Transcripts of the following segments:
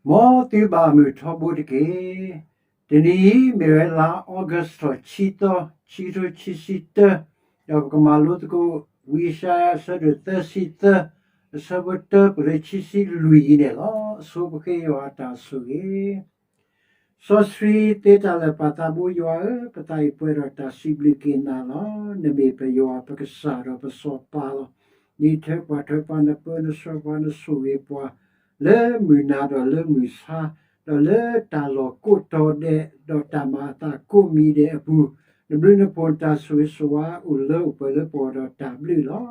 မ်သုဘၣ်မုာ်ထီဘိတက့ၢ်. တနံၤအံၤမ့ၢ်ဝဲလါ August ထီၣ်ဆံသီ, ခံကထိခံဆံတၢ, ဒီးပကမၤလိသကိး ဝံယၡါယၤ အဆၢဒိၣ်သၢဆံသၢ, အဆၢဖိတၢ ပလၢခံဆံလွံၢ်အံၤန့ၣ်လီၤ. အဆိပဃ့ယွၤအတၢ်ဆိၣ်ဂ့ၤ စီဆှံသ့တၢ်လၢာ်ပၢ်သးဘိယွၤဧၢ, ပသးအံၤပှဲၤဒီးတၢ်စံးဘျုးက့ၤနၤလီၤ. နမ့ၢ်ပယွၤပကစၢ်ဒီးပစီၤပၤလီၤ. နအံးထွဲကွၢ်ထွဲပှၤ, နပၢနဆှၢပှၤ, နဆိၣ်ဂ့ၤပှၤ လၢမုၢ်နၤဒီးလၢမုၢ်ဆါ, ဒီးလၢတၢ်လီၢ်ကိးတီၤဒဲး, ဒီးတၢ်မၤအသးကိးမံၤဒဲးအပူၤ, နဘျုးနဖှိၣ်နတၢ်ဆိၣ်ဂ့ၤဆိၣ်ဝါအိၣ်လၢအိၣ်ပှဲၤလၢပဂီၢ်ဒီးတၢ်ဘျုးလီၤ.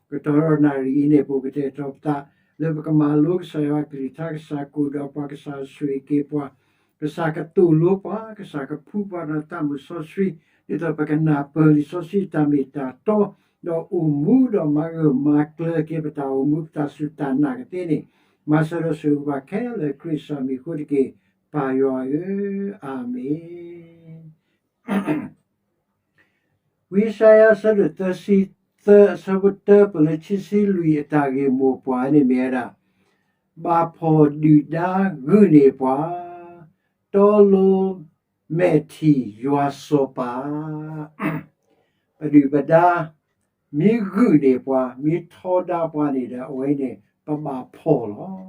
ကတီၢ်ဒီးနၣ်ရံၣ်အံၤန့ၣ် ပအိၣ်ကတဲာ်ကတီၤပသး လၢပကမၤလိကစၢ်ယွၤအကလုၢ်ကထါ, ကစၢ်ကအိၣ်ဒီးပှၤ, ကစၢ်ဆိၣ်ဂ့ၤက့ၤပှၤ, ကစၢ်ကသိၣ်လိပှၤ, ကစၢ်ကဖှူပှၤဒီးသးမုာ်စီဆှံ, ဒ်သိးပကနၢ်ပၢၢ်လံာ်စီဆှံတၢ်မ့ၢ်တၢ်တီ, ဒီးအိၣ်မူဒီးမၤဂၢၢ်မၤကျၢၤက့ၤပတၢ်အိၣ်မူပတၢ်စူၢ်တၢ်နာ်ကသ့န့ၣ်, မၤစၢၤဒီးဆိၣ်ဂ့ၤပှၤခဲလၢာ်လၢခရံာ်ကစၢ်မံၤအဃိတက့ၢ်, ပၢ်ယွၤဧၢ, အၤမ့ၣ်. ဝံယၡါယၤ အဆၢဒိၣ်သၢဆံသၢ, အဆၢဖိတၢ ပလၢခံဆံလွံၢ်အတၢ်ဂ့ၢ်မိၢ်ပှၢ်န့ၣ်မ့ၢ်ဝဲဒၣ်, ဘၣ်ဖှီၣ်ဒုၣ်ဒါဂုာ်န့ၢ်ပှၤ, တီလိၤ မဲာ်ထံၣ်ယွၤစီၤပၤ, ပဒုၣ်ပဒါ မ့ၢ်ဂုာ်န့ၢ်ပှၤ မ့ၢ်ထီဒါပှၤန့ၣ်ဒီး အဝဲန့ၣ် ပဘၣ်ဖှီၣ်လီၤ.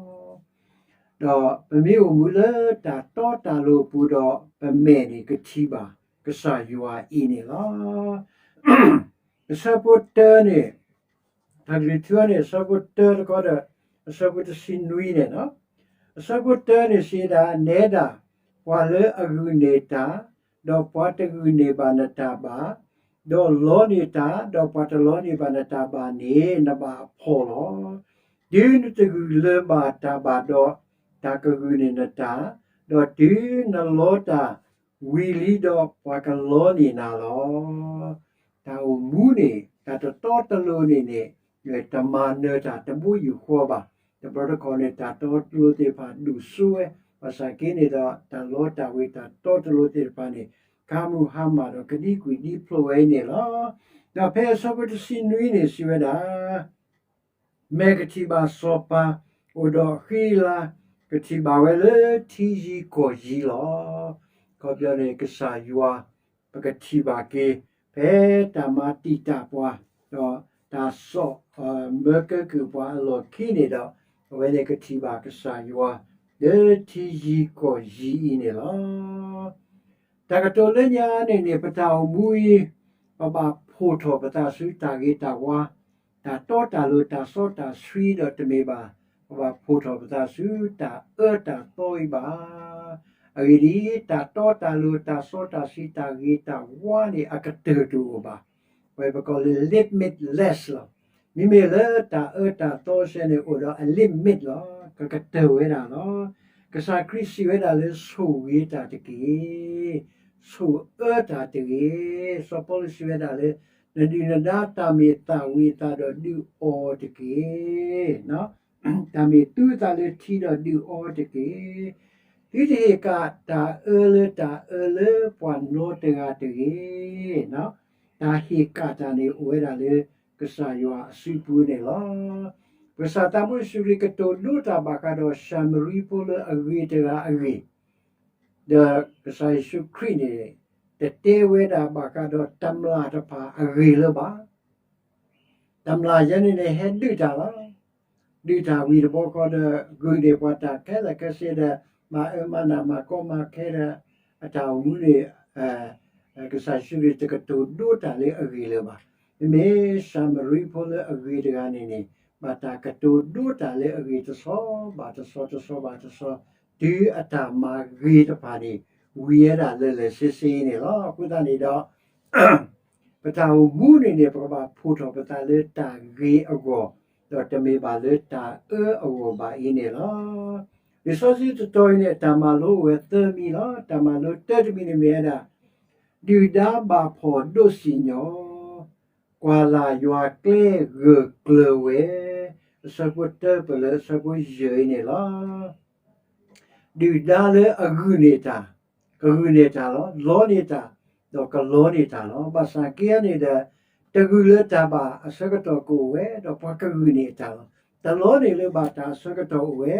ဒီးပမ့ၢ်အိၣ်မူလၢတၢ်တီတၢ်လိၤအပူၤဒီး ပမဲာ်န့ၣ်ကထံၣ်ဘၣ်ကစၢ်ယွၤအံၤန့ၣ်လီၤ. အဆၢဖိတၢန့ၣ် တၢ်ကလုၢ်ထူန့ၣ် အဆၢဖိတၢတခီဒီး အဆၢဖိတဆံနွံန့ၣ်လီၤ. အဆၢဖိတၢန့ၣ်စံးဒၣ်, နဲဒၣ်ပှၤလၢအဂုာ်န့ၢ်တၢ်, ဒီးပှၤတဂုာ်န့ၢ်ဘၣ်နတၢ်ဘၣ်, ဒီးလီန့ၢ်တၢ်, ဒီးပှၤတလီန့ၢ်ဘၣ်နတၢ်ဘၣ်န့ၣ် နဘၣ်အဖှီၣ်လီၤ. တုၤနတဂုာ်လၢၤဘၣ်တၢ်ဘၣ်ဒီး တၢ်ကဂုာ်န့ၢ်နတၢ်, ဒီးတုၤနလီတၢ် ဝံၤလံဒီးပှၤကလီန့ၢ်နၤလီၤ. တၢ်အိၣ်မူန့ၣ် တၢ်တတီတလိၤန့ၣ်န့ၣ် တမၤနၢၤတၢ်တဘိယူၢ်ဃီဘၣ်. တဘျီတခီၣ်န့ၣ် တၢ်တီတလိၤသ့ၣ်တဖၣ်ဒိၣ်စိဝဲ, ဘၣ်ဆၣ်က့န့ၣ်ဒီး တၢ်လီတၢ်ဝ့ၤတၢ်တီတလိၤသ့ၣ်တဖၣ်န့ၣ် ကါမူဟါမၢ်ဒီးကဒံကွံာ်ဒံဖျိးဝဲအံၤန့ၣ်လီၤ. ဒီးဖဲအဆၢဖိတဆံနွံန့ၣ်စံးဝဲဒၣ် မဲာ်ကထံၣ်ဘၣ်စီၤပၤ, အိၣ်ဒီးဃံလၤ, ကထံၣ်ဘၣ်ဝဲလၢထံယံၤကီၢ်ယံၤလီၤ. အခီပညီန့ၣ် ကစၢ်ယွၤ ပကထံၣ်ဘၣ်က့ၤ ဖဲတၢ်မၤတံာ်တာ်ပှၤ, ဒီးတၢ်စိာ် မၢကဲကုၢ်ပှၤအလီၢ်ခံန့ၣ်ဒီး အဝဲန့ၣ်ကထံၣ်ဘၣ်ကစၢ်ယွၤ လၢထံယံၤကီၢ်ယံၤအံၤန့ၣ်လီၤ. တၢ်ကတိၤလၢညါန့ၣ်န့ၣ် ပတၢ်အိၣ်မူအံၤ ပဘၣ်ဖှီၣ်ထီၣ်ပသးဆူတၢ်ဂ့ၤတၢ်ဝါ, တၢ်တီတၢ်လိၤ တၢ်စီတၢ်ဆှံဒီးတမ့ၢ်ဘၣ်, ပဘၣ်ဖှီၣ်ထီၣ်ပသးဆူတၢ်အၢတၢ်သီအံၤဘၣ်. အဂ့ၢ်ဒ်အံၤ, တၢ်တီတၢ်လိၤ တၢ်စီတၢ်ဆှံ တၢ်ဂ့ၤတၢ်ဝါန့ၣ် အကတၢၢ်တအိၣ်ဘၣ်. ဝဲပကိးလၢ limitless လီၤ. မ့မ့ၢ်လၢတၢ်အၢတၢ်သီစဲန့ၣ် အိၣ်ဒီးအ limit လီၤ. ကကတၢၢ်ဝဲဒၣ်လီၤ. ကစၢ်ခရံာ်စံးဝဲဒၣ်လၢ ဆိၣ်ဂ့ၤတၢ်တက့ၢ်. ဆိၣ်အၢတၢ်တဂ့ၤ. စီၤပီလူးစံးဝဲဒၣ်လၢ နဒုၣ်နဒါတၢ်မ့ၢ်သၣ်ဝံၤအသးဒီးဒုးအီၤတက့ၢ်. တၢ်မ့ၢ်သူအသးလၢထံဒီးဒုးအီၤတက့ၢ်. သုတဟ့ၣ်ကၣ်တၢ်အၢလၢတၢ်အၢလၢပှၤနီတဂၤတဂ့ၤ. တၢ်ဟ့ၣ်ကၣ်တၢ်န့ၣ် အိၣ်ဝဲဒၣ်လၢကစၢ်ယွၤအစုပူၤန့ၣ်လီၤ. ပကစၢ်သးဘိယ့ၣ်ၡူးခရံာ်ကတိၤဒိတၢ်ဘၣ်ဃးဒီးၡၤမရံဖိလၢအဂ့ၤတဂၤအဂ့ၢ် ဒီးကစၢ်ယ့ၣ်ၡူးခရံာ်န့ၣ် တတဲဝဲဒၣ်ဘၣ်ဃးဒီးတမျာ်တဖၣ်အဂ့ၢ်လၢၤဘၣ်. တမျာ်ယဲန့ၣ်န့ၣ် ဟဲဒုးတၢ်လီၤ. ဒုးတၢ်ဝံၤတဘျီဃီဒီး ဂုာ်န့ၢ်ပှၤတၢ်ခဲလၢာ်ခဲဆ့ဒီး မၤအၢမၤနးမၤကီမၤခဲဒီး အတၢ်အိၣ်မူန့ၣ် ကစၢ်ယ့ၣ်ၡူးခရံာ်တကတိၤဒိတၢ်လၢအဂ့ၢ်လၢၤဘၣ်. မ့မ့ၢ်ၡၤမရံဖိလၢအဂ့ၤတဂၤန့ၣ်န့ၣ် ဘၣ်တၢ်ကတိၤဒိတၢ်လၢအဂ့ၢ်တဆီဘၣ်တဆီ တဆီဘၣ်တဆီ တုၤအတၢ်မၤဂ့ၤတဖၣ်န့ၣ် ဝံၤဝဲဒၣ်လၢာ်လၢာ်ဆ့ဆ့န့ၣ်လီၤ. အဃိသတးန့ၣ်ဒီး ပတၢ်အိၣ်မူန့ၣ်န့ၣ် ပကဘၣ်ဖှီၣ်ထီၣ်ပသးလၢတၢ်ဂ့ၤအဂီၢ်, ဒီးတမ့ၢ်ဘၣ်လၢတၢ်အၢအဂီၢ်ဘၣ်အံၤန့ၣ်လီၤ. လံာ်စီဆှံတတီၤအံၤန့ၣ် အတၢ်မၤလိအိၣ်ဝဲသၢမံၤလီၤ. တၢ်မၤလိတၢတမံၤန့ၣ်မ့ၢ်ဝဲဒၣ် ဒုၣ်ဒါဘၣ်ဖှီၣ်ဒိးစံၣ်ညီၣ်, ကွၢ်လၢ်ယွၤကျဲဂၢၢ်ကျၢၤဝဲ, အဆၢဖိတၢပလၢအဆၢဖိယဲၢ်အံၤန့ၣ်လီၤ. ဒုၣ်ဒါလၢအဂုာ်န့ၢ်တၢ်, ကဂုာ်န့ၢ်တၢ်လီၤ. လီန့ၢ်တၢ်, ဒီးကလီန့ၢ်တၢ်လီၤ. ဘၣ်ဆၣ်က့န့ၣ်ဒီး တဂုာ်လၢၤတၢ်ဘၣ်အဆၢကတီၢ်ကအိၣ်ဝဲ, ဒီးပှၤကဂုာ်န့ၢ်တၢ်လီၤ. တလီန့ၢ်လၢၤဘၣ်တၢ်အဆၢကတီၢ်အိၣ်ဝဲ,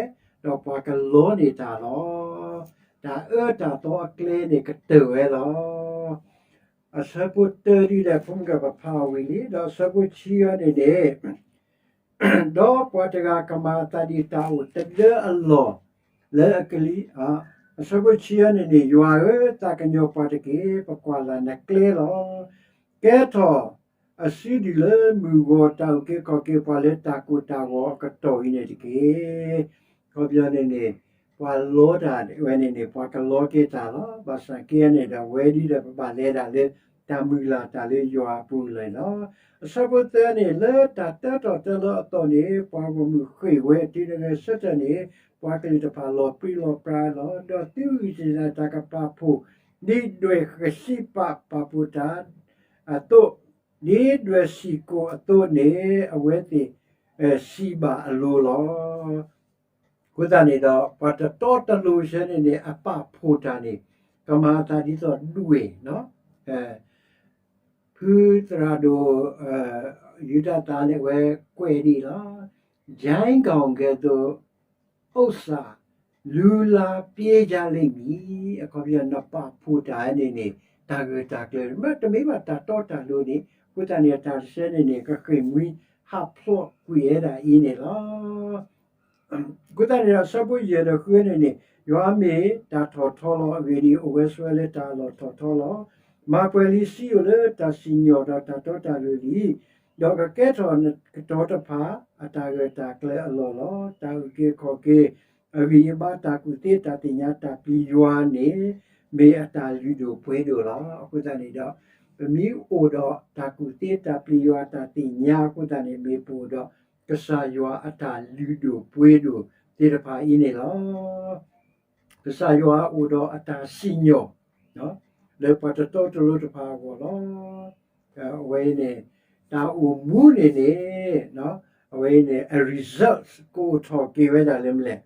ဒီးပှၤကလီန့ၢ်တၢ်လီၤ. တၢ်အၢတၢ်သီအကျဲန့ၣ်ကတၢၢ်ဝဲလီၤ. အဆၢဖိတၢဒ်လဲၣ် ဖိမုၣ်ကပဖးအီၤဝံၤလံ, ဒီးအဆၢဖိဆံအံၤန့ၣ်န့ၣ် ဒီးပှၤတဂၤကမၤအသးဒ်တၢ်အိၣ်တဒၢအလီၢ်လၢအကလံၤ, အဆၢဖိဆံအံၤန့ၣ်န့ၣ် ယွၤဧၢ, သးကညီၤပှၤတက့ၢ်, ပကွၢ်လၢ်နကျဲလီၤ. ကဲထီၣ်အစုဒုၣ်လၢမုၢ်ဂီၤတၢ်အုၣ်က့ၤခီၣ်က့ၤပှၤလၢတၢ်ကိၢ်တၢ်ဂီၤအကတီၢ်အံၤန့ၣ်တက့ၢ်. အခီပညီန့ၣ်န့ၣ် ပှၤလီတၢ်ဝဲန့ၣ်န့ၣ် ပှၤကလီက့ၤတၢ်လီၤ. ဘၣ်ဆၣ်က့န့ၣ်ဒီး ဝဲဒ်ဒီးပဘၣ်လဲၤဒၣ်လၢတၢ်မုၢ်လၢ်တၢ်လၢယွၤအပူၤလီၤ. အဆၢဖိသၢန့ၣ် လၢတၢ်တၢထီၣ်တၢလီၤအသီၣ်န့ၣ် ပှၤဂီၢ်မုၢ်ဃ့ၢ်ဝဲတုၤနဂဲၤဆၢထၢၣ်န့ၣ် ပှၤကလုာ်တဖၣ်လီၤပြံလီၤပြါလီၤ. ဒီးသုဂံၢ်စၢ်ဒၣ်တၢ်ကပာ်ဖှိၣ် ဒ်ဒွဲၣ်ဃစံးပာ်ပာ်ဖှိၣ်တၢ်အသိး, ဒ်ဒွဲၣ်စံၣ်ကိၣ်အသိးန့ၣ် အဝဲသ့ၣ်စံးဘၣ်အလိၤလီၤ. အဃိသတးန့ၣ်ဒီး ပှၤတတီတလိၤဆၢန့ၣ်န့ၣ် အပာ်ဖှိၣ်တၢ်န့ၣ် ကမၤအသးဒ်သိးဒွဲၣ်, ဖုသရၣ်ဒိၣ် ယူဒၤသးန့ၣ် အဝဲကွဲးဒ်အံၤလီၤ. ကျိန်ကောင်ကဲ့သို့ ဥစ္စာ လုလၢပျဲကြလိမ့်မည်. အခီပညီ နပာ်ဖှိၣ်တၢ်န့ၣ်န့ၣ် တၢ်ဂၢၢ်တၢ်ကျၢၤ မ့တမ့ၢ်ဘၣ်တၢ်တီတၢ်လိၤန့ၣ် အဃိသတးန့ၣ် တၢ်တဆၢန့ၣ်န့ၣ် ကဃ့ၢ်မှံဟးဖျိးကွံာ်ဝဲဒၣ်အံၤန့ၣ်လီၤ. အဃိသတးန့ၣ်ဒီး အဆၢဖိယဲၢ်ဒီးဃုန့ၣ်န့ၣ် ယွၤမ့ၢ်တၢ်ထီၣ်ထီလီၤ. အဂ့ၢ်ဒ်အံၤ, အိၣ်ဝဲဆိးဝဲလၢတၢ်အလီၢ်ထီၣ်ထီလီၤ. မၤပှဲၤလံစံယိၣ်လၢတၢ်စံၣ်ညီၣ်ဒီးတၢ်တီတၢ်လိၤလံ, ဒီးကကဲထီၣ်နကတီၤတဖၣ်အတၢ်ဂၢၢ်တၢ်ကျၢၤအလီၢ်လီၤ. တၢ်အုၣ်က့ၤခီၣ်က့ၤ အဂံၢ်အဘါ တၢ်ကူၣ်သ့တၢ်သ့ၣ်ညါတၢ်ပျံၤယွၤန့ၣ် မ့ၢ်အတၢ်လုၢ်ဒိၣ်ပှ့ၤဒိၣ်လီၤ. အဃိသတးန့ၣ်ဒီး ပမ့ၢ်အိၣ်ဒီးတၢ်ကူၣ်သ့တၢ်ပျံၤယွၤတၢ်သ့ၣ်ညါအဃိသတးန့ၣ် မ့ၢ်ပအိၣ်ဒီးကစၢ်ယွၤအတၢ်လုၢ်ဒိၣ်ပှ့ၤဒိၣ်သ့ၣ်တဖၣ်အံၤန့ၣ်လီၤ. ကစၢ်ယွၤအိၣ်ဒီးအတၢ်စံၣ်ညီၣ် လၢပှၤတတီတလိၤတဖၣ်အဂီၢ်လီၤ. အဝဲအံၤန့ၣ် တၢ်အိၣ်မူန့ၣ်န့ၣ် အဝဲအံၤန့ၣ် အ result ကအိၣ်ထီၣ်က့ၤဝဲဒၣ်လၢမနုၤလဲၣ်,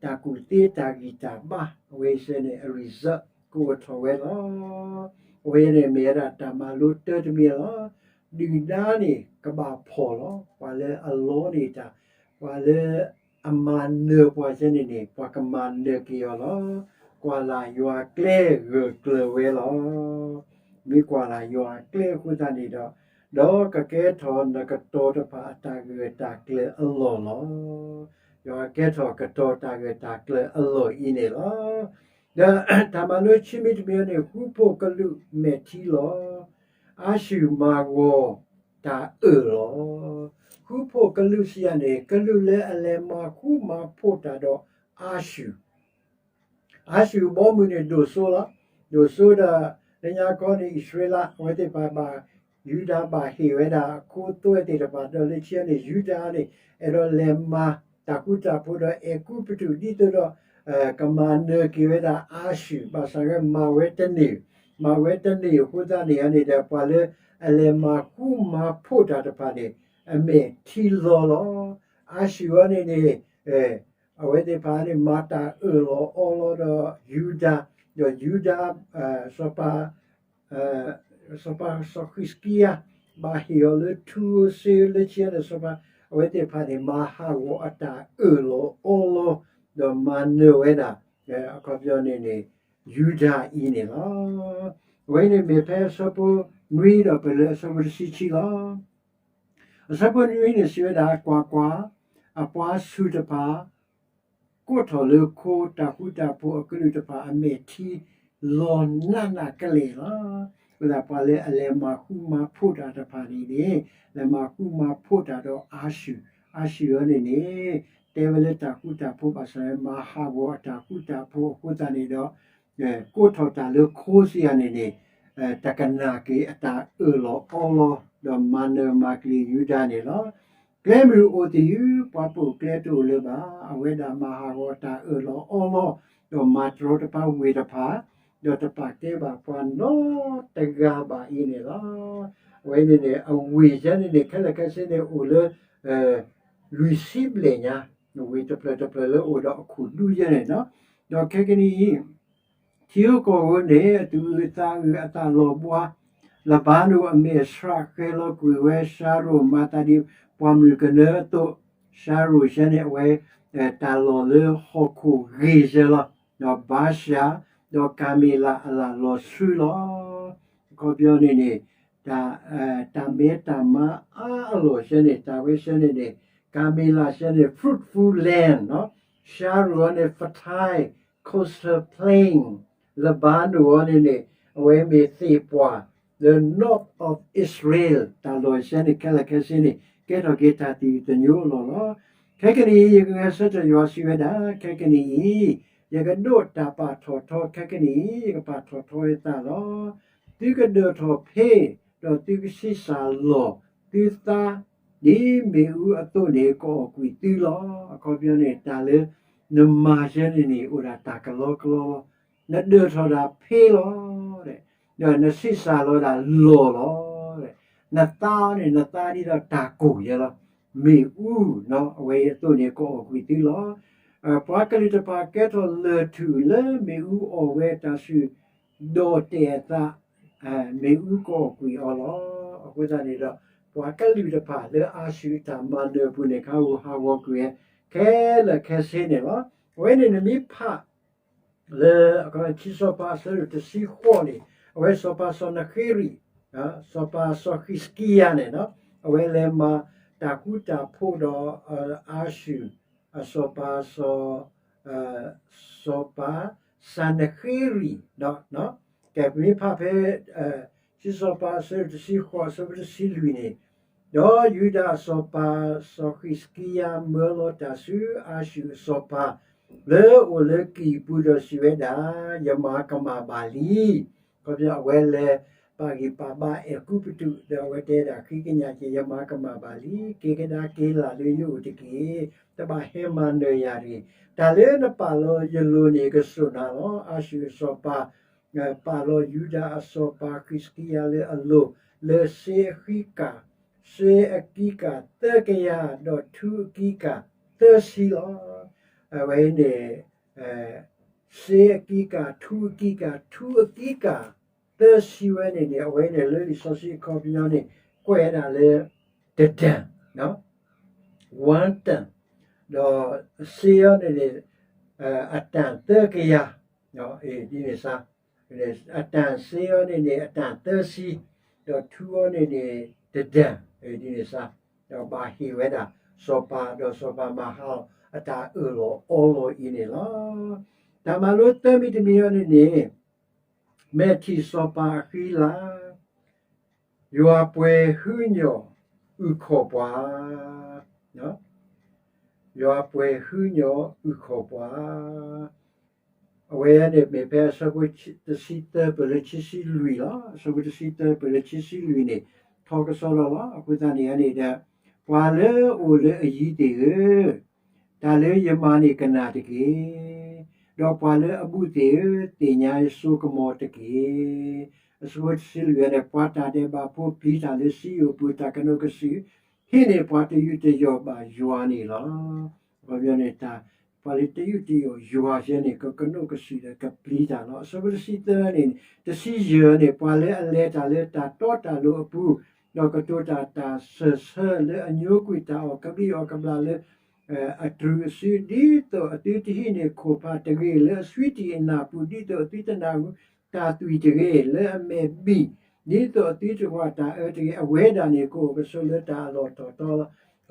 တၢ်ကူၣ်သ့တၢ်ဂံၢ်တၢ်ဘါ အဝဲအံၤစ့ၢ်န့ၣ် အ result ကအိၣ်ထီၣ်ဝဲလီၤ. အဝဲအံၤန့ၣ်မ့ၢ်ဝဲဒၣ်တၢ်မၤလိတၢ်တမံၤလီၤ. ဒုၣ်ဒါန့ၣ်ကဘၣ်ဖှီၣ်လီၤ. ပှၤလၢအလီန့ၢ်တၢ်, ပှၤလၢအမၤနၢၤပှၤစ့ၢ်န့ၣ်န့ၣ် ပှၤကမၤနၢၤက့ၤအီၤလီၤ. ကွၢ်လၢ်ယွၤကျဲဂၢၢ်ကျၢၤဝဲလီၤ. မ့ၢ်ကွၢ်လၢ်ယွၤကျဲအဃိသတးန့ၣ်ဒီး, ဒီးကကဲထီၣ်နကတီၤတဖၣ်အတၢ်ဂၢၢ်တၢ်ကျၢၤအလီၢ်လီၤ. ယွၤကဲထီၣ်ကတီၤတၢ်ဂၢၢ်တၢ်ကျၢၤအလီၢ်အံၤန့ၣ်လီၤ. ဒီးတၢ်မၤလိခံမံၤတမံၤန့ၣ် ဃူဖိးကလူးမဲာ်ထံလီၤ. အၤၡူၢ်မၤဂီၤတၢ်အၢၣ်လီၤ. ဃူဖိးကလူးစံးယၤန့ၣ် ကလူးလၢအလဲၤမၤဃူမၤဖိးတၢ်ဒီးအၤၡူၢ် အၤၡူၢ်ဘီမုၢ်န့ၣ်ဒိၣ်စိလီၤ. ဒိၣ်စိဒီး လၢညါခီန့ၣ် အံၣ်စရ့လး အဝဲသ့ၣ်တဖၣ်ဘၣ် ယူဒၤဘၣ်ဟ့ၣ်ဝဲဒၣ်အခိသွဲသ့ၣ်တဖၣ် ဒီးလၢခံန့ၣ် ယူဒၤန့ၣ် အဲၣ်ဒိးလဲၤမၤတၢ်ဃူတၢ်ဖိးဒီးအဲၤကူပတူး ဒ်သိးဒီး ကမၤနၢၤက့ၤဝဲဒၣ်အၤၡူၢ် ဘၣ်ဆၣ်ဝဲမၤဝဲတန့ၢ်, မၤဝဲတန့ၢ်အဃိသတးန့ၣ်န့ၣ်ဒီး ပှၤလၢအလဲၤမၤဃူမၤဖိးတၢ်တဖၣ်န့ၣ် အမဲာ်ထံလီၤလီၤ. အၤၡူၢ်အံၤန့ၣ်န့ၣ် အဝဲသ့ၣ်တဖၣ်န့ၣ် မၤတၢ်အၢၣ်လီၤအီလီၤဒီးယူဒၤ, ဒီးယူဒၤ စီၤပၤ စီၤပၤစီၤဃံးစကံယၤ ဘၣ်ဟ့ၣ်အီၤလၢထူဧိၤစ့ဧိၤလၢခံန့ၣ် စီၤပၤ အဝဲသ့ၣ်တဖၣ်န့ၣ် မၤဟးဂီၤအတၢ်အၢၣ်လီၤအီလီၤ ဒီးမၤနၢၤဝဲဒၣ် အခီပညီန့ၣ်န့ၣ် ယူဒၤအံၤန့ၣ်လီၤ. အဝဲန့ၣ်မ့ၢ်ဖဲအဆၢဖိနွံဒီးပလၢအဆၢဖိတဆံခံလီၤ. အဆၢဖိနွံန့ၣ်စံးဝဲဒၣ် ကွၢ်ကွၢ်, အပှၤဆူၣ်တဖၣ် ကိးထီၣ်လၢခိ တၢ်ဃူတၢ်ဖိးအကလုာ်တဖၣ်အမဲာ်ထံလီၤနးနးကလဲာ်လီၤ. အဃိသတးပှၤလၢအလဲၤမၤဃူမၤဖိးတၢ်တဖၣ်န့ၣ်န့ၣ် လဲၤမၤဃူမၤဖိးတၢ်ဒီးအၤၡူၢ်, အၤၡူၢ်အံၤန့ၣ်န့ၣ် တဲဝဲလၢတၢ်ဃူတၢ်ဖိးဘၣ်ဆၣ် မၤဟးဂီၤအတၢ်ဃူတၢ်ဖိးအဃိသတးန့ၣ်ဒီး ကိးထီၣ်တၢ်လၢခိစံးယၤန့ၣ်န့ၣ် တကနၣ်က့ၤအတၢ်အၢၣ်လီၤအီလီၤ ဒီးမၤနၢၤမၤကျံးယူဒၤန့ၣ်လီၤ. ကျဲမုၢ်အိၣ်သယုၢ် ပှၤပိာ်ကျဲတအိၣ်လၢၤဘၣ်. အဝဲဒၣ်မၤဟးဂီၤတၢ်အၢၣ်လီၤအီလီၤ ဒီးမၤတြီတပါဝ့ၢ်တဖၣ် ဒီးတပာ်ကဲဘၣ်ပှၤနီတဂၤဘၣ်အံၤန့ၣ်လီၤ. အဝဲန့ၣ်န့ၣ် အဝ့ၢ်ယဲန့ၣ်န့ၣ် ခဲလၢာ်ခဲဆ့န့ၣ် အိၣ်လၢ လွံၢ်ဆံဘျဲၣ်ညါ, ဝ့ၢ်တဖျၢၣ်တဖျၢၣ်လၢအိၣ်ဒီးအခိၣ်ဒူယဲန့ၣ်လီၤ. ဒီးခဲကနံၣ်အံၤ ထံဧိၤကီၢ်ဧိၤန့ၣ် အသူၣ်အုးအသးအုးအသးလီၤဘှါ, လဘါနိၣ်အမဲာ်ဆှးဃဲၤလီၤကွံာ်ဝဲ ၡၤရိၣ်မၤသးဒ်ပှၤမုၢ်ကနၢအသိး, ၡၤရိၣ်ယဲန့ၣ် အဝဲ တၢ်လီၢ်လၢဟီၣ်ခိၣ်ဂ့ၤယဲလီၤ. ဘၤၡၤ ဒီးကၤမ့လးအလၣ်လီၤဆှုလီၤ. အခီပညီန့ၣ်န့ၣ် တၢ်မဲတၢ်မါအါအလီၢ်ဆဲန့ၣ် တၢ်ဝဲဆဲန့ၣ်န့ၣ် ကၤမ့လးဆဲန့ၣ် fruitful land နီၤ, ရှၤရူၢ်အီၤန့ၣ် fertile coastal plain, လဘါနိၣ်အီၤန့ၣ်န့ၣ် အဝဲမ့ၢ်သ့ၣ်ပှၢ် the north of Israel တၢ်လီၢ်ဆဲန့ၣ် ခဲလၢာ်ခဲဆ့န့ၣ် ကဲထီၣ်က့ၤတၢ်သယုၢ်သညိအလီၢ်လီၤ. ခဲကနံၣ်အံၤ ယကဂဲၤဆၢထၢၣ်ယွၤစံးဝဲဒၣ်, ခဲကနံၣ်အံၤ ယကဒိးတၢ်ပာ်ထီၣ်ထီ, ခဲကနံၣ်အံၤ ယကပာ်ထီၣ်ထီယသးလီၤ. သုကဒၢၣ်ထီၣ်ဖ့, ဒီးသုကဆံးစၢ်လီၤသုသး ဒ်မ့ၣ်အူအသိးန့ၣ် ကအီၣ်ကွံာ်သုလီၤ. အခီပညီန့ၣ် တၢ်လၢနမၤယဲန့ၣ်န့ၣ် အိၣ်ဒၣ်တၢ်ကလီကလီလီၤ. နဒၢၣ်ထီၣ်ဒၣ်ဖ့လီၤ, ဒီးနဆံးစၢ်လီၤဒၣ်လီၢ်လီၤ. နသးအီၤန့ၣ် နသးဒ်သိးတၢ်ကိၢ်ယဲလီၤ. မ့ၣ်အူ အဝဲအံၤအသိးန့ၣ် ကအီၣ်ကွံာ်သုလီၤ. ပှၤကလုာ်တဖၣ်ကဲထီၣ်လၢၢ်ထူၣ်လၢမ့ၣ်အူအီၣ်ဝဲတၢ်ဆူၣ် ဒီးတဲာ်အသး မ့ၣ်အူကအီၣ်ကွံာ်အီၤလီၤ. အဃိသတးန့ၣ်ဒီး ပှၤကလုာ်တဖၣ်လၢအၤၡူၣ်အတၢ်မၤနၢၤအပူၤန့ၣ် ကဟးဂူာ်ဟးဂီၤကွံာ်ဝဲ ခဲလၢာ်ခဲဆ့န့ၣ်လီၤ. အဝဲန့ၣ်နမ့ၢ်ဖး လၢ ခံစီၤပၤအဆၢဒိၣ်တဆံဃိးန့ၣ် အဝဲစီၤပၤစီၤနဃ့ရံၣ် စီၤပၤစီၤဃံးစကံယၤန့ၣ် အဝဲလဲၤမၤတၢ်ဃူတၢ်ဖိးဒီး အၤၡူၣ် အစီၤပၤ စီၤ စီၤပၤ စၤနဃ့ရံၣ် ကဲ ပမ့ၢ်ဖးဖဲ ခံစီၤပၤအဆၢဒိၣ်တဆံဃိး အဆၢဖိတဆံလွံၢ်န့ၣ်, ဒီးယူဒၤအစီၤပၤစီၤဃံးစကံယၤ မၢလီၤတၢ်ဆူအၤၡူၣ်အစီၤပၤ လၢအအိၣ်လၢကံၢ်ပူၤဒီးစံးဝဲဒၣ်, ယမၤကမၣ်ဘၣ်လံ. ခီဖျိအဝဲလဲၤပာ်ဂံၢ်ပာ်ဘါအဲၤကူပတူး ဒီးအဝဲတဲဒၣ် ဃ့ကညးက့ၤ ယမၤကမၣ်ဘၣ်လံ, က့ၤကဒါက့ၤလၢယအိၣ်တက့ၢ်, တဘၣ်ဟဲမၤနၢၤယၤတဂ့ၤ. တၢ်လၢနပာ်လီၤယလိၤန့ၣ် ကစိာ်နၤလီၤ. အၤၡူၣ်အစီၤပၤ ပာ်လီၤယူဒၤအစီၤပၤဃံးစကံယၤလၢအလိၤ လၢစ့အကံကၢ်, စ့အကံကၢ်သၢကယၤ ဒီးထူအကံကၢ်သၢဆံလီၤ. အဝဲန့ၣ် စ့အကံကၢ် ထူအကံကၢ် ထူအကံကၢ်သၢဆံဝဲန့ၣ်န့ၣ် အဝဲန့ၣ်လၢလံာ်စီဆှံအခီပညီန့ၣ် ကွဲးဝဲဒၣ်လၢ တတၢၢ် one ton ဒီးစ့အီၤန့ၣ်န့ၣ် အတၢၢ်သၢကယၤ ဒ်န့ၣ်စါ အတၢၢ်စ့အီၤန့ၣ်န့ၣ် အတၢၢ်သၢဆံ, ဒီးထူအီၤန့ၣ်န့ၣ် တတၢၢ် ဒ်န့ၣ်စါ, ဒီးဘၣ်ဟ့ၣ်ဝဲဒၣ်စီၤပၤ ဒီးစီၤပၤမၤဟးလီၤအတၢ်အၢၣ်လီၤအီလီၤအံၤန့ၣ်လီၤ. တၢ်မၤလိသၢမံၤတမံၤအံၤန့ၣ်န့ၣ် မဲာ်ထံၣ်စီၤပၤအဃံလၤ, ယွၤပှဲၤဟုညိးအုၣ်ခီၣ်ပှၤ, ယွၤပှဲၤဟုညိးအုၣ်ခီၣ်ပှၤ အဝဲန့ၣ်မ့ၢ်ဖဲအဆၢဖိတဆံသၢပၢၢ်လၢခံဆံလွံၢ်လီၤ. အဆၢဖိတဆံသၢပၢၢ်လၢခံဆံလွံၢ်န့ၣ် ထီကစီဒီလီၤ. အဃိသတးန့ၣ်န့ၣ်ဒီး ပှၤလၢအအိၣ်လၢအယံၤသ့ၣ်ဧၢ, တၢ်လၢယမၤန့ၣ်ကနၣ်တက့ၢ်. ဒီးပှၤလၢအဘူးသ့ၣ်ဧၢ, သ့ၣ်ညါယစိကမီၤတက့ၢ်. အဆၢဖိတဆံလွံၢ်န့ၣ် ပှၤတၢ်ဒဲးဘးဖိပျံၤတၢ်လၢစံယိၣ်အပူၤ တၢ်ကနိးကစုာ် ဟံးန့ၢ်ပှၤတယူးတယီၣ်ဘၣ်ယွၤန့ၣ်လီၤ. အခီပညီန့ၣ် တၢ် ပှၤလၢတယူးတယီၣ်ယွၤယဲန့ၣ် ကကနိးကစုာ်ဒီးကပျံၤတၢ်လီၤ. အဆၢဖိတဆံသၢန့ၣ် တဆံယဲၢ်န့ၣ် ပှၤလၢအလဲၤတၢ်လၢတၢ်တီတၢ်လိၤအပူၤ ဒီးကတိၤတၢ်တၢ်စၢၢ်ဆၢလၢအညိကွံာ်တၢ်အီၣ်ကဘျံးအီၣ်ကဘျၣ်လၢ အတြူၢ်အစု ဒ်သိးအသုတဟံးန့ၢ်ခိၣ်ဖးတဂ့ၤ လၢအဆွံတံၢ်အနၢ်ပူၤ ဒ်သိးအသုတနၢ်ဟူတၢ်သွံၣ်တဂ့ၤ လၢအမဲာ်ဘံၣ် ဒ်သိးအသုတကွၢ်တၢ်အၢတဂ့ၤ အဝဲဒၣ်န့ၣ် ကအိၣ်ကဆိးလၢတၢ်အလီၢ်ထီၣ်ထီလီၤ.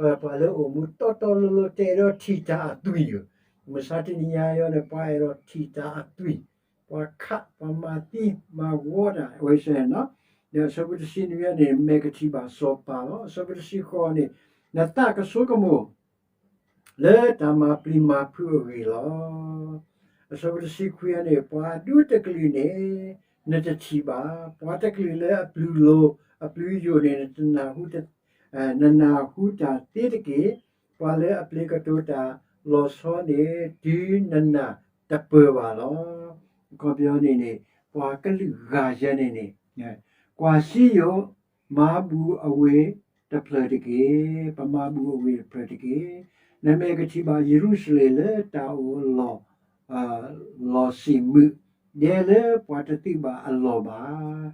ပှၤလၢအိၣ်မူတီတီလိၤလိၤ တအဲၣ်ဒိးထံၣ်တၢ်အသွံၣ်ဧိၤ, မုၢ်ဆါတနံၤညါအံၤန့ၣ် ပှၤအဲၣ်ဒိးထံၣ်တၢ်အသွံၣ်, ပှၤခး ပှၤမၤသံ မၤဝီတၢ် အဝဲစ့ၢ်န့ၣ်လီၤ. ဒီးအဆၢဖိတဆံနွံန့ၣ် မဲာ်ကထံၣ်ဘၣ်စီၤပၤလီၤ. အဆၢဖိတဆံဃိးန့ၣ် နသးကဆိကမိၣ် လၢတၢ်မၤပျံၤမၤဖုးအဂ့ၢ်လီၤ. အဆၢဖိတဆံခွံန့ၣ် ပှၤအဒူတကလုာ်န့ၣ် နတထံၣ်ဘၣ်, ပှၤတကလုာ်လၢအပျုၤလိၤ အပျုၤယိာ်န့ၣ် နတနၢ်ဟူတၢ် နနၢ်ဟူတၢ်သ့တက့ၢ်. ပှၤလၢအပျ့ၤကတိၤတၢ်လီၤဆီန့ၣ် တုၤနနၢ်တပၢၢ်ဘၣ်လီၤ. အခီပညီန့ၣ်န့ၣ် ပှၤကလုာ်ဂၤယဲန့ၣ်န့ၣ် ကွၢ်စံယိၣ် မၤဘူၣ်အဝ့ၢ်တဖျၢၣ်တက့ၢ်. ပမၤဘူၣ်အဝ့ၢ်တဖျၢၣ်တက့ၢ်. နမဲာ်ကထံၣ်ဘၣ်ယရူၤၡလ့ၣ်လၢတၢ်အိၣ်အလီၢ် လီၤဆံးမုာ် ဒဲလၢပှၤတသုးဘၣ်အလီၢ်ဘၣ်.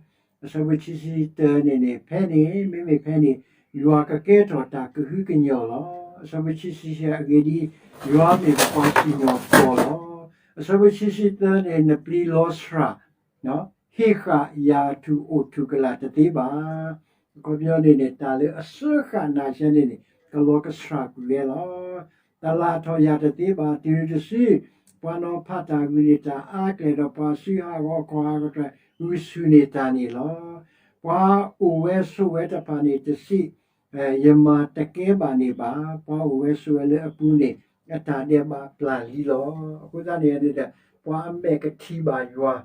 အဆၢဖိခံဆံတၢန့ၣ်န့ၣ် ဖဲန့ၣ် မ့မ့ၢ်ဖဲန့ၣ် ယွၤကကဲထီၣ်တၢ်ကဟုကညီၢ်လီၤ. အဆၢဖိခံဆံယဲၢ်အဂ့ၢ်ဒ်အံၤ, ယွၤမ့ၢ်ပှၤစံၣ်ညီၣ်ကွီၢ်လီၤ. အဆၢဖိခံဆံသၢန့ၣ် နပျံၤလီၤဆှၣ်, ဟ့ၣ်ဃာ်ယၤထူၣ်အိၣ်ထူၣ်ကလာ်တသ့ဘၣ်. အခီပညီန့ၣ်န့ၣ် တၢ်လၢအစၢဃာ်နၤယဲန့ၣ်န့ၣ် ကလီၤကဆှၣ်ကွံာ်ဝဲလီၤ. တၢ်လၢအထီၣ်ယၤတသ့ဘၣ် တုၤနုၤတစု, ပှၤနီၤဖးတၢ်ဂုာ်န့ၢ်တၢ်အါကျဲၤဒီး ပှၤစုဟးဂီၤခီၣ်ဟးဂီၤတဖၣ် ဂုာ်ဆူၣ်န့ၢ်တၢ်န့ၣ်လီၤ. ပှၤအိၣ်ဝဲဆိးဝဲတဖၣ်န့ၣ်တစံး, ယမၤတကဲဘၣ်န့ၣ်ဘၣ်. ပှၤအိၣ်ဝဲဆိးဝဲလၢအပူၤန့ၣ် အတၢ်ဒဲးဘးပျၢ်လံလီၤ. အဃိသတးန့ၣ်န့ၣ်ဒီး ပှၤအမဲာ်ကထံၣ်ဘၣ်ယွၤ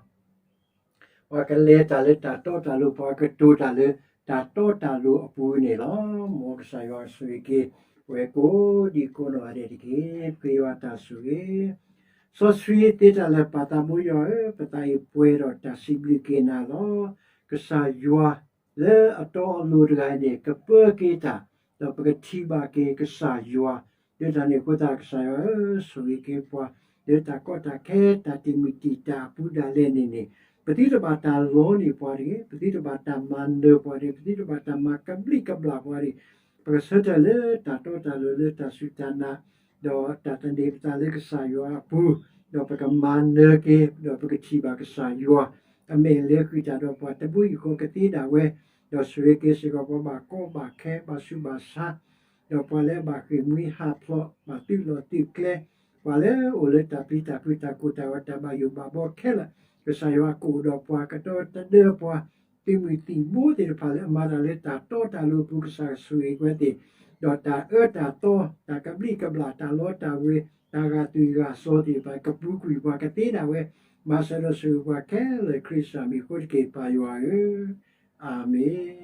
ပှၤကလဲၤတၢ်လၢတၢ်တီတၢ်လိၤ, ပှၤကတိၤတၢ်လၢတၢ်တီတၢ်လိၤအပူၤန့ၣ်လီၤ. မ်ကစၢ်ယွၤဆိၣ်ဂ့ၤက့ၤ ပဝဲကိးဒံကိးနီၢ်ဂၤဒဲးတက့ၢ်. ပဃ့ယွၤတၢ်ဆိၣ်ဂ့ၤ, စီဆှံသ့တၢ်လၢာ် ပၢ်သးဘိယွၤဧၢ, ပသးအံၤပှဲၤဒီးတၢ်စံးဘျုးက့ၤနၤလီၤ. ကစၢ်ယွၤလၢအတီအလိၤတဂၤအံၤန့ၣ် ကပၢက့ၤတၢ်, ဒီးပကထံၣ်ဘၣ်က့ၤကစၢ်ယွၤ လၢတၢ်န့ၣ်အဃိသတး ကစၢ်ယွၤဧၢ, ဆိၣ်ဂ့ၤက့ၤပှၤ လၢတၢ်ကီတၢ်ခဲ တၢ်တံာ်မုၢ်တံာ်တာ်အပူၤဒၣ်လဲာ်န့ၣ်န့ၣ် ပသုတဘၣ်တၢ်လီန့ၢ်ပှၤတဂ့ၤ, ပသုတဘၣ်တၢ်မၤနၢၤပှၤတဂ့ၤ, ပသုတဘၣ်တၢ်မၤကဘျံးကဘျၣ်ပှၤတဂ့ၤ. ပကဆၢထၢၣ်လၢတၢ်တီတၢ်လိၤ လၢတၢ်စူၢ်တၢ်နာ်, ဒီးတၢ်သန့ၤပသးလၢကစၢ်ယွၤအပူၤ, ဒီးပကမၤနၢၤက့ၤ, ဒီးပကထံၣ်ဘၣ်ကစၢ်ယွၤ အမဲာ်လဲၤဃုာ်တၢ်ဒီးပှၤတဘိယူၢ်ဃီကသ့ဒၣ်ဝဲ, ဒီးဆိၣ်ဂ့ၤက့ၤစ့ၢ်ကီးပှၤဘၣ်ကီဘၣ်ခဲ ဘၣ်ဆူးဘၣ်ဆါ ဒီးပှၤလၢအဘၣ်ဃ့ၢ်မှံဟးဖျိး ဘၣ်သုးလီၢ်သုးကျဲ, ပှၤလၢအိၣ်လၢတၢ်ပျံၤတၢ်ဖုး တၢ်ကိၢ်တၢ်ဂီၤ တၢ်ဘၣ်ယိၣ်ဘၣ်ဘှီခဲလၢာ်, ကစၢ်ယွၤကအိၣ်ဒီးပှၤ ကဒီသဒၢပှၤ, သုးမုၢ်သံၣ်ဘိသ့ၣ်တဖၣ်လၢအမၤတၢ်လၢတၢ်တီတၢ်လိၤအပူၤ ကစၢ်ဆိၣ်ဂ့ၤဝဲသ့ၣ်, ဒီးတၢ်အၢတၢ်သီ တၢ်ကဘျံးကဘျၣ် တၢ်လီတၢ်ဝ့ၤ တၢ်ဂာ်သွံၣ်ဂာ်စီၤသ့ၣ်တဖၣ် ကပူၤကွံာ်ပှၤ ကသ့ဒၣ်ဝဲ, မၤစၢၤဒီးဆိၣ်ဂ့ၤပှၤခဲလၢာ် ခရံာ်စၢ်မံၤအဃိတက့ၢ် ပၢ်ယွၤဧၢ, အၤမ့ၣ်.